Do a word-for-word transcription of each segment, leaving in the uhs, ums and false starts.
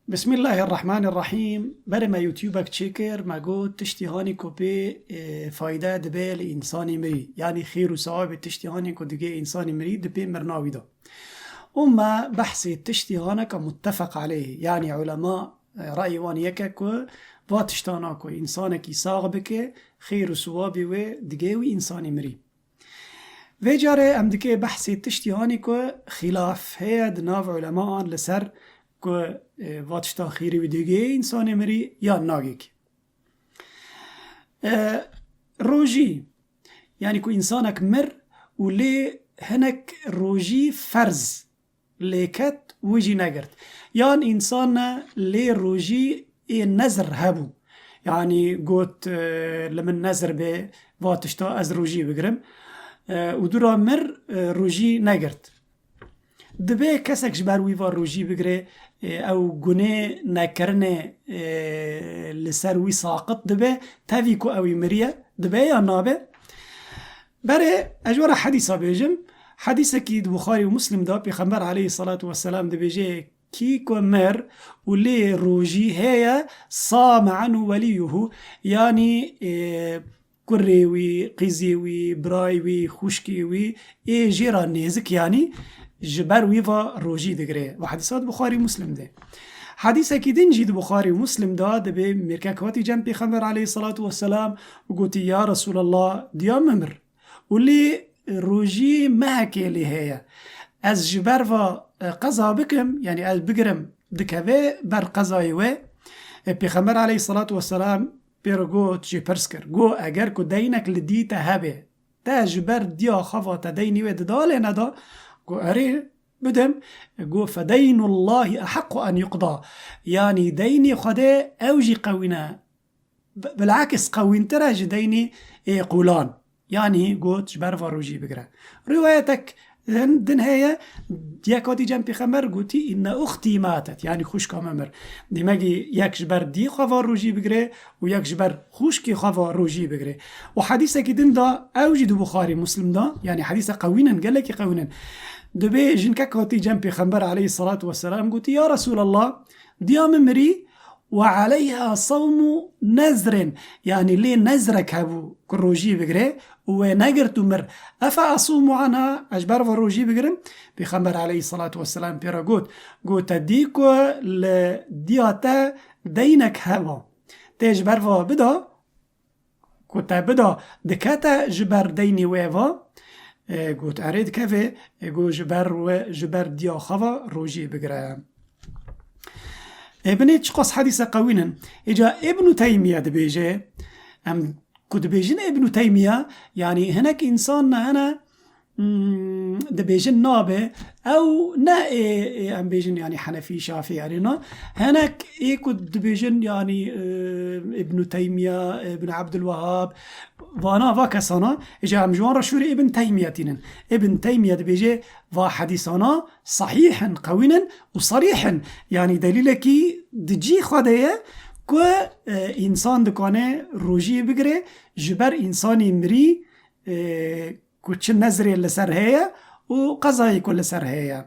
Bismillahirrahmanirrahîm. Berê me YouTubeek çêkir, me got tiştî hanî ku pê, e, fayde dibe li însanî mirî. Yanî xêr û sewabê tiştî hanî ku digê însanî mirî di pê mirina wî de. Û me behsê tiştî haneka muttefeq aleyhî. Yanî ulema, e, rayê wan yek e ku va tiştana ku însanekî sax bike, xêr û sewabê wê digê wî însanî mirî. Vê carê em dikê behsê tiştî hanî ku xîlaf heye di nav ulemaan li ser ku, e, va tişta xêrî wî digê însanê mirî yan nagêk. E, rojî, yanî ku însanek mir û lê hinek rojî ferz lê ket, wî jî negirt. Yan însan ne lê rojî ê nezr hebû. Yanî got, e, li min nezr bê, va tişta ez rojî bigirim. E, û dûra mir, e, rojî negirt. Dibe kesek ji ber wî va rojî bigire, e, ew gunê nekirinê, e, li ser wî saqit dibe, tevî ku ew ê miriye, dibe ya nabe? Berê ez ji we re hedîsa bêjim. Hedîsekî di Buxarî û Muslim de Pêxember aleyhissalatu vesselam dibêje, kî ku mir û lê rojî heye, same anhu weliyuhu, yanî, e, kurê wî, qîzê wî, birayê wî, xwişkê wî, ê jê re nêzik yanî ji ber wî va rojî digire. Ve hedîsa di Buxarî û Muslim de. Hedîsekî din jî di Buxarî û Muslim de dibê mêrkek hatî cem Pêxember aleyhissalatu vesselam û gotî, Ya Resulallah, diya min mir û lê rojî mehekê lê heye. Ez ji ber va, e, qeza bikim, yanî ez bigirim dikeve ber qezayê we. E, Pêxember aleyhissalatu vesselam pê re got, jê pirs kir. Got, eger ku deynek li dî te hebe, te ji ber diya xwe va te deynî wê dida lê neda? Got, erê, bidim. Got, fedeynullahi ehaqqu en yuqda. Yanî deynê Xwedê ew jî qewîn e. Bi-, bilakis qewîntir e ji deynê ê qulan. Yanî got, ji ber va rojî bigire. Rîwayetek din, din heye, yek hatî cem Pêxember gotî, inne uxtî matet, yanî xwişka me mir. Demekî yek ji ber dî xwe va rojî bigire û yek ji ber xwişkê xwe va rojî bigire. Û hedîsekî din de, ew jî di Buxarî Muslim de, yanî hedîse qewîn in, gelekî qewîn in. Dibê jinkek hatî cem Pêxember aleyhissalatu vesselam gotî, Ya Resulallah, diya min mirî, we aleyha sawmu nezrin, yanî lê nezrek hebû ku rojî bigire û wê negirt û mir. Efe asumu anha, ez ji ber va rojî bigirim? Pêxember aleyhissalatu vesselam pê re got, got, te dî ku li diya te deynek heba, tê ji ber va bida? Ku te bida, dikete ji ber deynê wê va? E, got, erê dikeve. E, got, ji ber we, ji ber diya xwe va rojî bigire. E, binê çiqas hedîse qewîn in. Îca Îbnû Teymiye dibêje, em ku dibêjin Îbnû Teymiye, yanî hinek însan ne hene, Hmm, dibêjin nabe, ew ne ê, ê em bêjin, yanî Henefî, Şafî, erê na. Hinek ê ku dibêjin, yanî, e, Îbnû Teymiye, Îbn Ebdulwehab, vana va kesana, îca em ji wan re şûrê Îbn Teymiye tînin. Îbn Teymiye dibêje, va hedîsana sahîh in, qewîn in û sarîh in. Yanî delîlekî di cî xwe de ye ku, e, însan dikane rojiyê bigire, ji ber însanê mirî, e, ku çi nezrê li ser heye û qezayê ku li ser heye.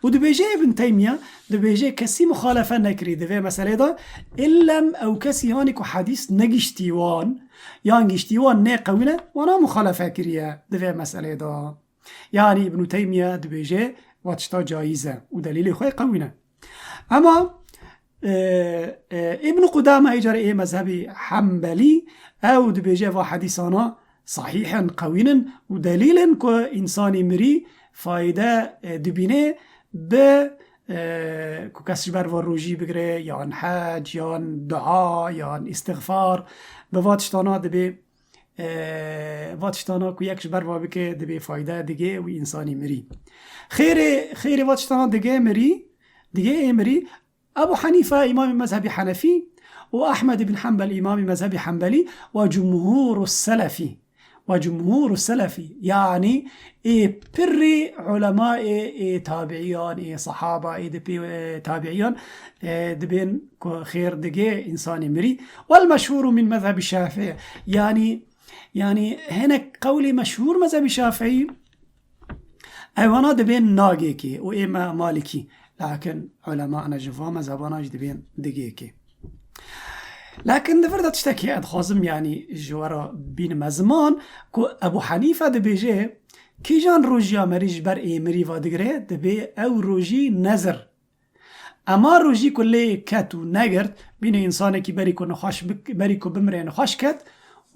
Û dibêje Îbn Teymiye, dibêje kesî muxalefe nekirî di vê meselê de, illem ew kesî hanî ku hedîs negiştî wan, yan giştî wan nê qewî ne, wana muxalefe kiriye di vê meselê de. Yanî Îbn Teymiye dibêje, va tişta cayîz e û delîlê xwe qewî ne. Ema, e, e, Îbn Qudame, îcarê ê mezhebî Hembelî, ew dibêje va hedîsana sahîh in, qewîn in û delîl in ku însanî mirî fayde, e, dibîne bi, e, ku kes ji ber va rojî bigire, yan hec, yan dua, yan îstixfar, bi va tiştana dibê, e, va tiştana ku yek ji ber va bike, dibê fayde digê wî însanî mirî. Xêrê, xêrê va tiştana digê mirî, digê ê mirî, Ebu Hanife, îmamê mezhebî Henefî, û Ahmed ibn Hanbel, îmamê mezhebî Hanbelî, ve cumhûru selefî. Ve cumhûru selefî. Yanî ê pirrî ulema ê, ê tabiiyan, ê sahaba, ê di pê, e, tabiiyan, e, dibên ku xêr digê însanê mirî. Wel meşhûru min mezhebî Şafî. Yanî, yanî hinek qewlê meşhûr mezhebî Şafî, ewana dibên nagêkê û ê me Malikî. Lakin ulema ana ji va mezhebana jî dibên digêkê. Lakin di vir de tiştekî ez dixwazim, yanî ji we re bînime ziman, ku Ebu Henîfe dibêje, kîjan rojiya merî ji ber êmirî va digire, dibê ew rojî nezir. Ema rojî ku lê ket û negirt, bînê însanekî berî ku nexweş bik-, berî ku bimire nexweş ket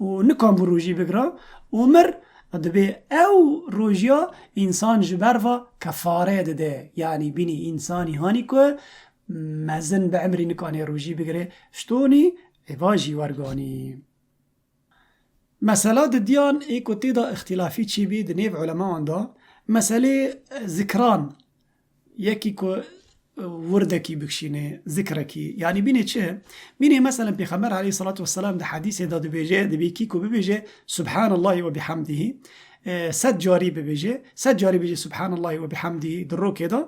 û nikan bû rojî bigira û mir, dibê ew rojiya însan ji ber va kefare dide. Yanî bînî însanî hanî ku mezin bi emrî nikanê rojî bigire, ji tonî êva jî werganî. Mesela didiyan ê ku tê de îxtîlafî çêbî di nêv ulemawan de, meselê, e, zikran, yekî ku, e, wirdekî bikşînê, zikrekî. Yanî bînê çi? Bînê meselen Pêxember aleyhissalatu vesselam di hedîsê de dibêje, dibê kî ku bibêje Subhanallahî ve bihamdihî, e, sed carî bibêje, sed carî bêje Subhanallahî ve bihamdihî di rokê de.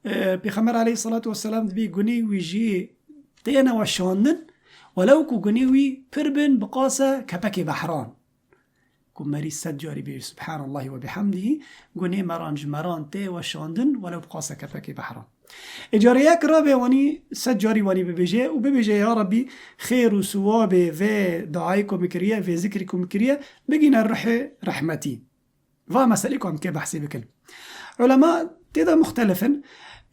E, Pêxember aleyhissalatu vesselam dibê gunê wî jî têne weşandin, welew ku gunê wî pir bin bi qasa kepekê behran. Ku merî sed carî bêje Subhanallahî ve bihamdihî, gunê meran ji meran tê weşandin, welew bi qasa kepekê behran. Ê carê yek rabe wanî sed carî wanî bibêje û bibêje, Ya Rabbî, xêr û siwabê vê duayê ku min kiriye, vê zikrî ku min kiriye, bigîne ruhê rehmetî. Va meselê ku em kê behsê bikin. Ulema tê de muxtelif in.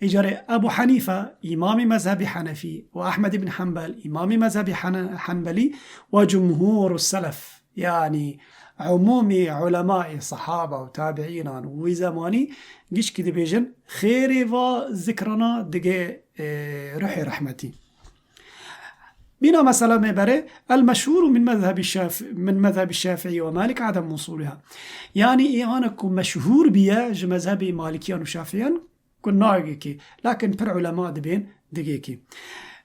Îcarê Ebu Henîfe, îmamê mezhebî Henefî, û Ehmed ibn Henbel, îmamê mezhebî Hene-, Henbelî, û cumhûr û selef, yanî umûmî ulemayê sehaba û tabiînan û wî zemanî gişkî dibêjin, xêrê va zikrana digê, e, ruhê rehmetî. Bîna mesela me berê, el meşhûr min mezhebî Şaf-, min mezhebî Şafîî ve Malik adem wusûliha. Yanî îhana ku meşhûr biye ji mezhebê Malikiyan û Şafiyan ku nagêkê. Lakin pir ulema dibên digêkê.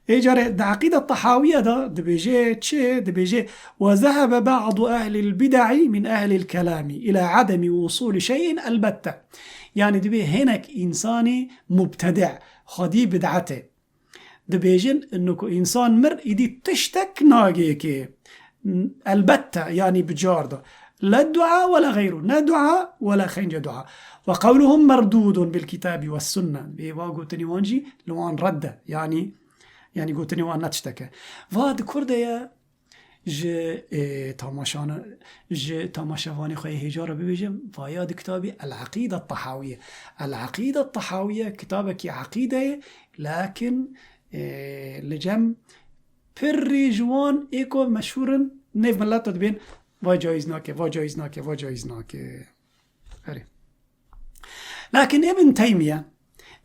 Ê carê di Eqîda Tehawiye de dibêje çi? Dibêje, "Ve zehebe ba'du ehlil bid'i min ehlil kelami ila ademi wusûli şey'in elbette." Yanî dibê hinek însanî mubtedi', xwedî bid'etê. Dibêjin, inu ku însan mir, îdî tiştek nagêkê. Elbette, yanî bi car de. La dua ve la xeyru. Ne dua ve la xênce dua. Ve qewluhum merdûdun bil kitâbi ve sunne. Vê va gotinî wan jî li wan red e. Yanî, yanî gotinî wan ne tiştek e. Va di kur de ye, ji, e, tamaşana-, ji tamaşevanê xwe yê hêja re bibêjim, vaya di kitabî El Eqîde Tehawiye. El Eqîde Tehawiye kitabekî eqîde ye, lakin, e, li cem pirrî ji wan ê ku meşhûr in, nêv mileta dibên, va cayîz nake, va cayîz nake, va cayîz nake. Erê. Lakin Ibn Teymiye,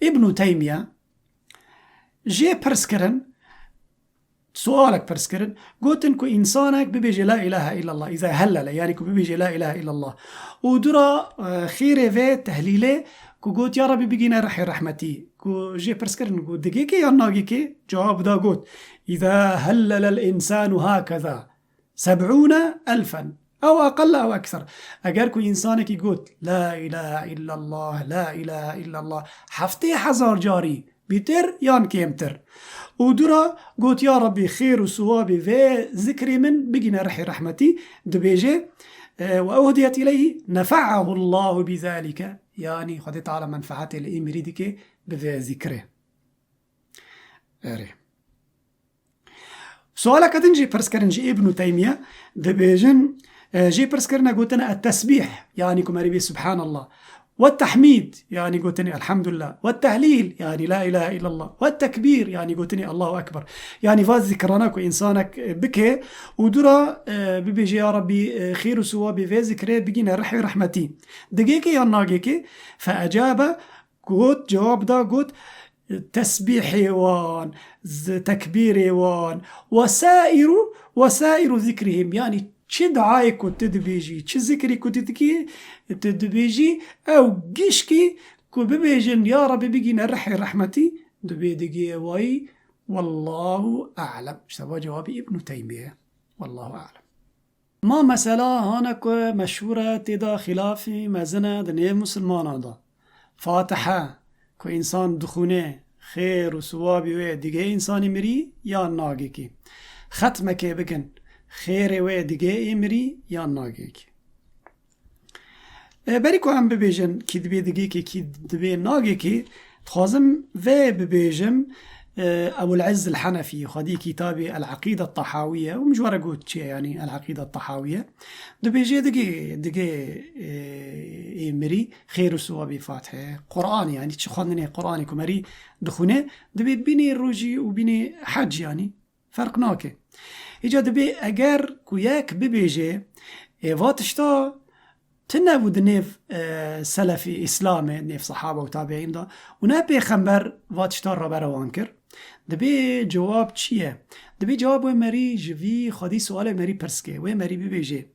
Ibnû Teymiye, jê pirs kirin, sualek pirs kirin, gotin ku însanek bibêje la ilahe illallah, îza hellele, yanî ku bibêje la ilahe illallah. Û dura, e, xêrê vê tehlîlê ku got, "Ya Rabbî bigîne rihê rehmetî." Ku jê pirs kirin, got, "Digêkê yan nagêkê?" Cewab da got, "Îza hellelel însanu hakeza seb'ûne elfen, ew aqalla ew ekser." Eger ku însanekî got, "La ilahe illallah, la ilahe illallah," heftê hezar carî, bîtir yan kêmtir. Û dura got, "Ya Rabbî, xêr û siwabê vê zikrê min bigîne rihê rehmetî," dibêje, e, "Ve uhdiyet ileyhi nefe'ahu Allahu bi zalike." Yanî Xwedê Teala menfeetê li ê mirî dike bi vê zikrê. Erê. Sualeke din jî pirs kirin ji Îbnû Teymiye, dibêjin, e, jê pirs kirine gotine et-tesbîh, yanî ku merî bê Subhanallah. Ve tehmîd, yanî gotinê Elhamdulillah. Ve tehlîl, yanî La ilahe illallah. Ve tekbîr, yanî gotinê Allahu Ekber. Yanî va zikrana ku însanek, e, bike û dura, e, bibêje, "Ya Rabbî, e, xêr û siwabê vê zikrê bigîne rihê rehmetî." Digêke yan nagêke? Fe ecabe, got, cewab da, got, tesbîhê wan, z-, tekbîrê wan, wesairu, wesairu zikrihim, yanî çi duayê ku tu dibêjî, çi zikrî ku tu dikî, tu dibêjî, ew gişkî ku bibêjin, "Ya Rabbî bigîne rihê rehmetî," dibê digê wayî, "Wallahu a'lem." İşte va cewabî Îbnû Teymiye. Wallahu a'lem. Ma mesela hane ku meşhûr e, tê de xîlafî mezin e di nêv misilmanan de. Fatiha ku însan dixwîne, xêr û siwabî wê digê însanî mirî yan nagêkî? Xetmekê bikin, xêrê wê digê ê mirî yan nagêkî? E, berî ku em bibêjin kî dibê digêkê, kî dibê nagêkê, Dixwazim vê bibêjim, e, Ebul Izz el Henefî, xwedî kitabê El Eqîde Tehawiye, û min ji we re got çi ye, yanî El Eqîde Tehawiye. Dibêje digê, digê, e, ê mirî xêr û siwabê Fatihê, Qur'anê, yanî çi xwendinê Qur'anê ku merî dixwîne, dibê bînê rojî û bînê hec, yanî ferq nake. Îca dibê eger ku yek bibêje, ê, va tişta tune bû di nêv, e, selefî Îslamê, nêv sehaba û tabiîn de, û ne pêxember va tişta rabere wan kir. Dibê cewab çi ye? Dibê cewab wê merî ji vî xwedî sualê merî pirs ke. Wê merî bibêje,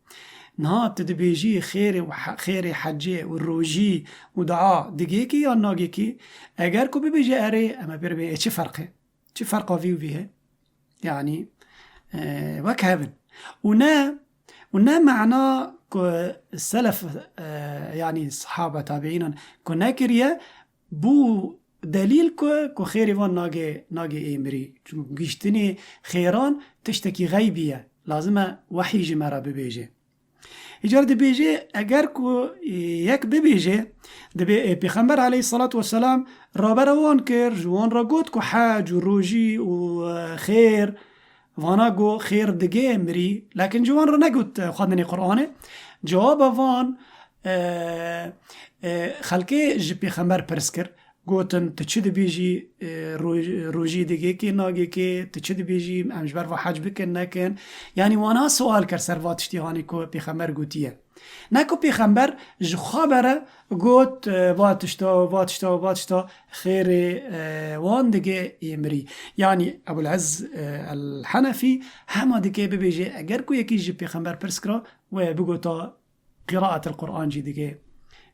niha tu dibêjî xêrê û he-, xêrê hecê û rojî û dua digê kî yan nagê kî? Eger ku bibêje erê, em ê pê re bê, ê çi ferq e? Çi ferqa vî û vî heye? Yanî, e, wek hev in. Û ne, û ne mana ku selef, e, yanî sehaba tabiînan ku nekiriye, bû delîl ku, ku xêrê van nagê, nagê ê mirî. Çunku gihîştinê xêran tiştekî xeybî ye. Lazim e wehî ji me re bibêje. Îcar dibêje, eger ku, e, yek bibêje, dibê, e, Pêxember aleyhissalatu vesselam rabere wan kir, ji wan re got ku hec û rojî û, e, xêr, vana got xêr digê mirî, lakin ji wan re negot, e, xwendinê Qur'anê. Cewaba van, e, e, xelkê ji Pêxember pirs kir, gotin, tu çi dibêjî, e, roj-, rojî digê kê nagê kê, tu çi dibêjî, em ji ber va hec bikin nekin? Yanî wana sual kir ser va tiştî hanî ku Pêxember gotiye. Ne ku Pêxember ji xwe bere got, e, va tişta, va tişta, va tişta xêrê, e, wan digê ê mirî. Yanî Ebul Izz, e, El Henefî hema dike bibêje, eger ku yekî ji Pêxember pirs kira, wê bigota qiraetil Qur'an jî digê,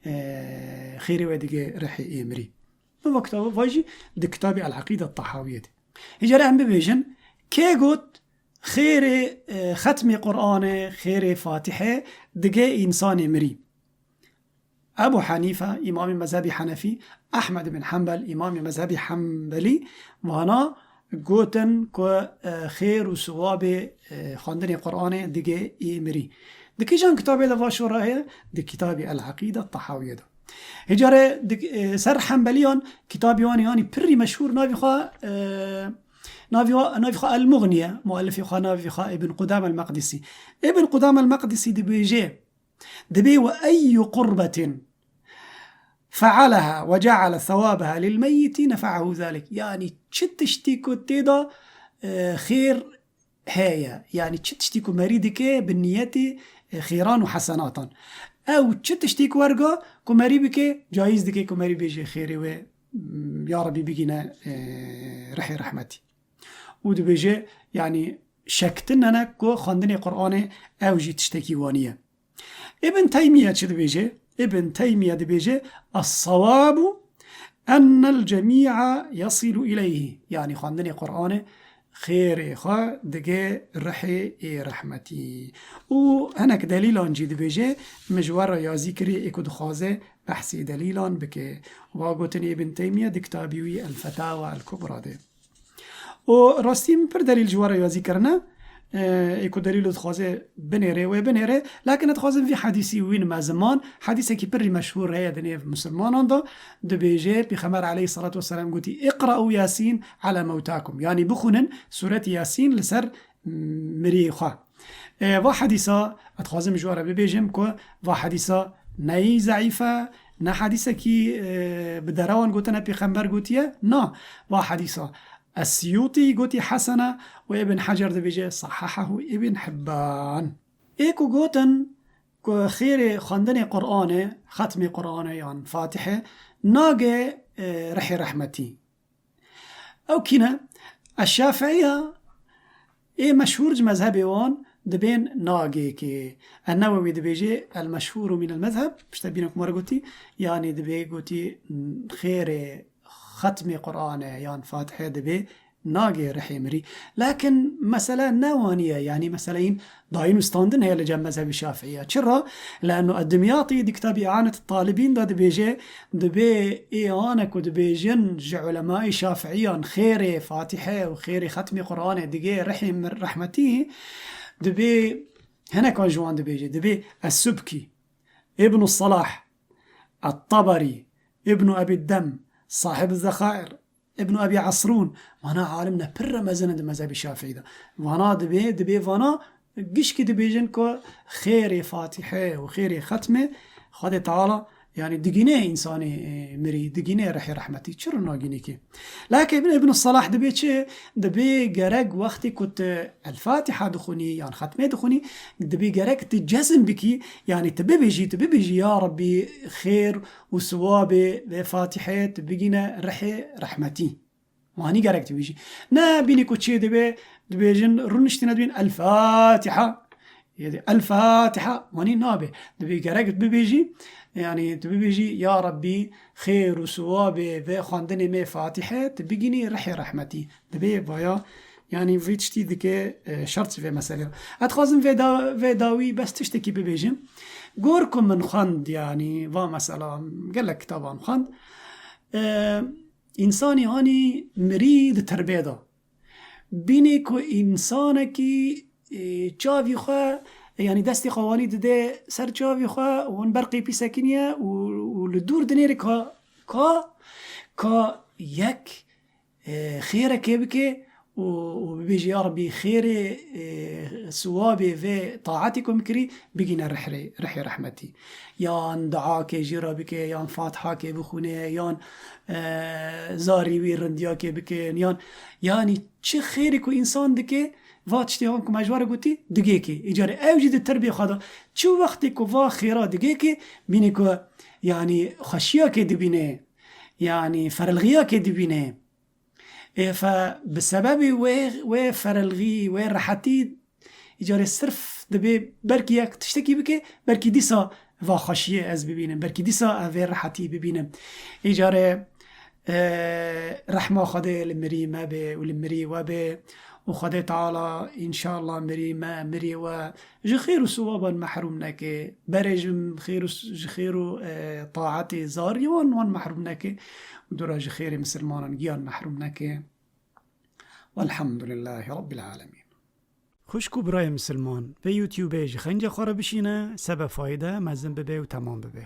e, xêrê wê digê rihê ê mirî. Bi va kitaba va jî di kitabê El Eqîde Tehawiyê de. Îcar em bibêjin, kê got xêrê, e, xetmê Qur'anê, xêrê Fatihê digê însanê mirî? Ebu Hanife, îmamê mezhebî Henefî, Ehmed bin Hanbel, îmamê mezhebî Hanbelî, vana gotin ku, e, xêr û siwabê, e, xwendinê Qur'anê digê ê mirî. Di kîjan kitabê de va şora heye? Di kitabê El Eqîde Tehawiyê de. Hêcarê di, e, ser Hanbeliyan kitabê wan yanî pirrî meşhûr navê xwe, e, navê wa-, navê xwe El Muxniye, muellifê xwe navê xwe Ibn Qudame El Meqdisî. Ibn Qudame El Meqdisî dibêje, dibê, "Ve eyyu qurbetin fe'aleha ve ce'ale sewabeha lil meyyiti nefe'ahu zalik." Yanî çi tiştî ku tê de, e, xêr heye, yanî çi tiştî ku merî dike bi niyetê, e, xêran û hesenatan. Ew çi tiştî ku werga ku merî bike, cayîz dike ku merî bêje xêrê wê, m, ya Rebî bigîne, e, rihê rehmetî. Û dibêje, yanî şek tune ne ku xwendinê Qur'anê ew jî tiştekî wanî ye. Ibn Teymiye çi dibêje? Ibn Teymiye dibêje, "Es-sewabu ennel cemî'a yasilu ileyhi." Yanî xwendinê Qur'anê xêrê xwe digê rihê ê rehmetî. Û hinek delîlan jî dibêje, min ji we re yazî kirî, ê ku dixwaze behsê delîlan bike. Va gotinê Ibn Teymiye di kitabî wî El Fetawa El Kubra de. Û rastî min pir delîl ji we re yazî kirine. Ê ku delîl dixwaze binêre, wê binêre. Lakin ez dixwazim vî hedîsî wînime ziman. Hedîsekî pirî meşhûr heye di nêv misilmanan de. Dibêje, Pêxember aleyhissalatu vesselam gotî, "Iqra'u Yasîn ala mewtakum." Yanî bixwînin Sûretî Yasîn li ser miriyê xwe. E, va hedîsa, ez dixwazim ji we re bibêjim ku va hedîsa neyî zeîf e, ne hedîsekî, e, bi derewan gotine Pêxember gotiye. Na, va hedîsa Es-Siyûtî gotî hesen e û Ibn Hecer dibêje, "Sehehehu Ibn Hibban." Ê ku gotin ku xêrê xwendinê Qur'anê, xetmê Qur'anê yan Fatihê, nage, e, rihê rehmetî. Ew kî ne? Eşşafiiya, ê meşhûr ji mezhebê wan dibên nagê kê. Ennewewî dibêje, "El meşhûru min el mezheb", pişte bînek me re gotî, yanî dibê gotî, "Xêrê xetmê Qur'anê yan Fatihê dibê nagê rihê mirî." Lakin mesele ne wanî ye, yanî mesele hîn dayîn û standin heye li cem mezhebî Şafiiya. Çira? Leeno Eddimyatî di kitabî I'anet Talibîn de dibêje, dibê ê ane ku dibêjin ji ulemayê Şafiiyan xêrê Fatihe û xêrê xetmê Qur'anê digê rihê mir-, rehmetî, dibê hinekan ji wan dibêje, dibê Es-Subkî, Ibnu Salah, At-Tabari, Ibnu Ebî Dem, Sahib Zexair, Ibn Abi Asrûn, vana alim ne pir mezin in di mezhebê Şafîî de. Vana dibê, dibê vana gişkî dibêjin ku xêrê Fatîhe û xêrê xetmê Xwedê Teala, yanî digîne însanê, e, mirî, digîne rihê rehmetî. Çi rû nagîne kê? Lake Ibn, Ibn Salah dibê çi? Dibê gerek wextê ku tu El-Fatiha dixwînî yan xetmê dixwînî, dibê gerek tu cezm bikî, yanî tu bibêjî, tu bibêjî, ya Rabbî, xêr û siwabê vê Fatîhê tu bigîne rihê rehmetî. Wanî gerek tu bêjî. Ne bînî ku çê dibê, dibêjin, rûniştîne dibîn, El-Fatiha. Yê dê, El-Fatiha, wanî nabe. Dibê gerek tu bibêjî, yanî tu bibêjî, ya Rabbî, xêr û siwabê vê xwendinê mê Fatîhe, tu bigînî rihê rehmetî. Dibê vaya, yanî vê tiştî dike, e, şert ji vê meselê. Ez dixwazim vê da-, vê dawî bes tiştekî bibêjim. Gor ku min xwend, yanî va mesela gelek kitaban xwend. E, însanî hanî mirî di terbê de. Bînê ku însanekî, e, çavî xwe, yanî destê xwe wanî dide ser çavî xwe û hûn berqê pî sekiniye û, û li dûr dinêre ka, ka, ka yek, e, xêrekê bike û, û bibêje, ya Rebî, xêrê, e, siwabê vê taetê ku min kirî bigîne rihê, rihê rehmetî. Yan duakê jê re bike, yan fatihakê bixwîne, yan, e, zarî wî rindiyakê bikin, yan, yanî çi xêrê ku însan dike, va tiştê wan ku me ji we re gotî, digê kê. Îcarê ew jî di terbê xwe de. Çi wextê ku va xêra digê kê, bînê ku, yanî xweşiyakê dibîne, yanî ferilxiyakê dibîne. Ê fe bi sebebê wê, wê ferilxî, wê rehetî, îcarê sirf dibê belkî yek tiştekî bike, belkî dîsa va xweşiyê ez bibînim, belkî dîsa ez vê rehetî bibînim. Îcarê, e, rehma Xwedê li mirî me bê û li mirî we bê û Xwedê Teala înşallah mirî me, mirî we ji xêr û siwaban mehrûm neke. Berê ji xêr û s-, ji xêr û, e, taetê zarî wan, wan mehrûm neke. Û dûra ji xêrê misilmanan giyan mehrûm neke. Welhamdulillahî Rabbil Alemîn. Xwişk û birayê misilman, vê YouTubeê ji xenca xwe re bişîne, sebe fayde mezin bibe û temam bibe.